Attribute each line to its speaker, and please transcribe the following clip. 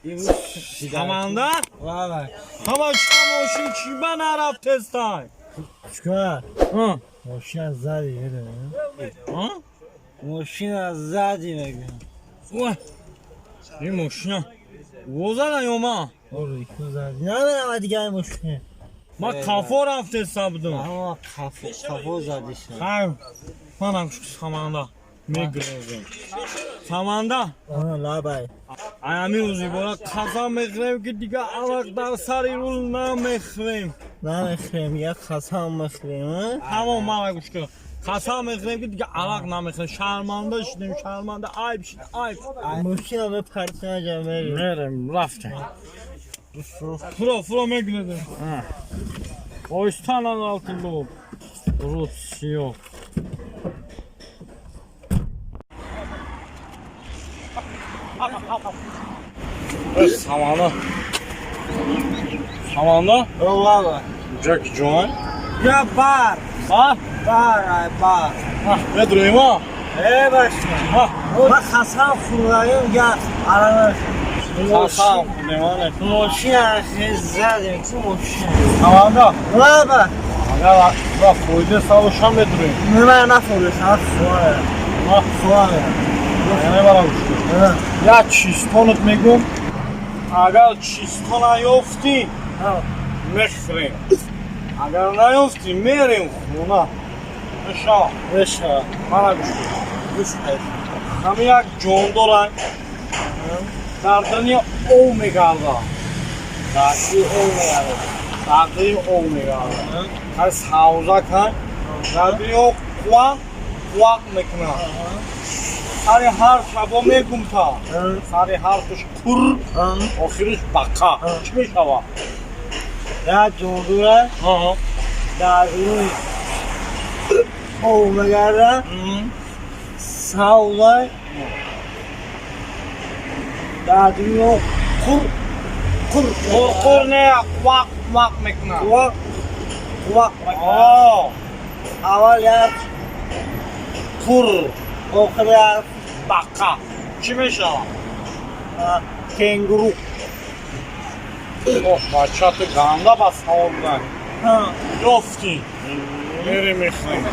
Speaker 1: Саманда?
Speaker 2: Лабай.
Speaker 1: Ҳама чӣ мошин чӣ ба нарафтестай?
Speaker 2: Чикор? Мошина зади, медонӣ? Мошина зади, мегӯям.
Speaker 1: Ой, ин мошина во зада ё ман?
Speaker 2: Оре, ку зади. Намерава дига ин мошина.
Speaker 1: Ман қафо рафтеста будам.
Speaker 2: Ама қафо, қафо задиша.
Speaker 1: Хайр, манам Саманда мегирезем. Саманда.
Speaker 2: Лабай.
Speaker 1: Ами рӯзи бора қасам мехӯрем, ки дига арақ дар сари рул намехӯрем.
Speaker 2: Намехӯрем, як қасам мехӯрем.
Speaker 1: Тамом, мана гӯш кун. Қасам мехӯрем, ки дига арақ намехӯрем. Шарманда шудем, шарманда, айб шуд, айб.
Speaker 2: Мошина бепартинаҷа мерем.
Speaker 1: Мерем, рафтем. Фуро, фуро, мегирезем. Оҳистанан алтылоб. Рӯз сиёҳ. Саманда. Саманда?
Speaker 2: Лабай.
Speaker 1: Ҷаки ҷон.
Speaker 2: Я бар.
Speaker 1: Бар?
Speaker 2: Бар, ай бар.
Speaker 1: Медурем, а?
Speaker 2: Э, башка. Ма қасам хӯрдаем, як ара.
Speaker 1: Қасам хӯрдем, ане.
Speaker 2: Мошина задем, ку мошина.
Speaker 1: Саманда.
Speaker 2: Лабай.
Speaker 1: Агар ра фоида савоша медурем.
Speaker 2: Не, ман нафурдам, суа.
Speaker 1: Ма
Speaker 2: Суа.
Speaker 1: Мебарам гӯш. Як чистонат мегӯм. Агар чистона ёфтӣ, мехӯрем. Агар наёфтӣ, мерем хона. Мешава?
Speaker 2: Мешава.
Speaker 1: Мана гӯш кун.
Speaker 2: Гӯш кун.
Speaker 1: Ҳами як ҷондора дар дунё ов мегардад.
Speaker 2: Дар ов мегардад.
Speaker 1: Дар дунё ов мегардад. Ҳар савза кан, дар дунё қувақ қувақ мекунад. Сари ҳар шабо мегумта. Сари ҳарфаш қур, охириш бақа. Чӣ мешавад?
Speaker 2: Як ҷондора дар рӯи ов мегардад, савза дар дунё қур қур.
Speaker 1: Қур не, қувақ қувақ мекунад.
Speaker 2: Қувақ қувақ. Аввал як
Speaker 1: Қур,
Speaker 2: охир як
Speaker 1: бақа. Чӣ мешавад?
Speaker 2: Кенгуру.
Speaker 1: Оҳ, бача, ту ганда ба савол будан. Ёфтӣ. Мерем, мехӯрем.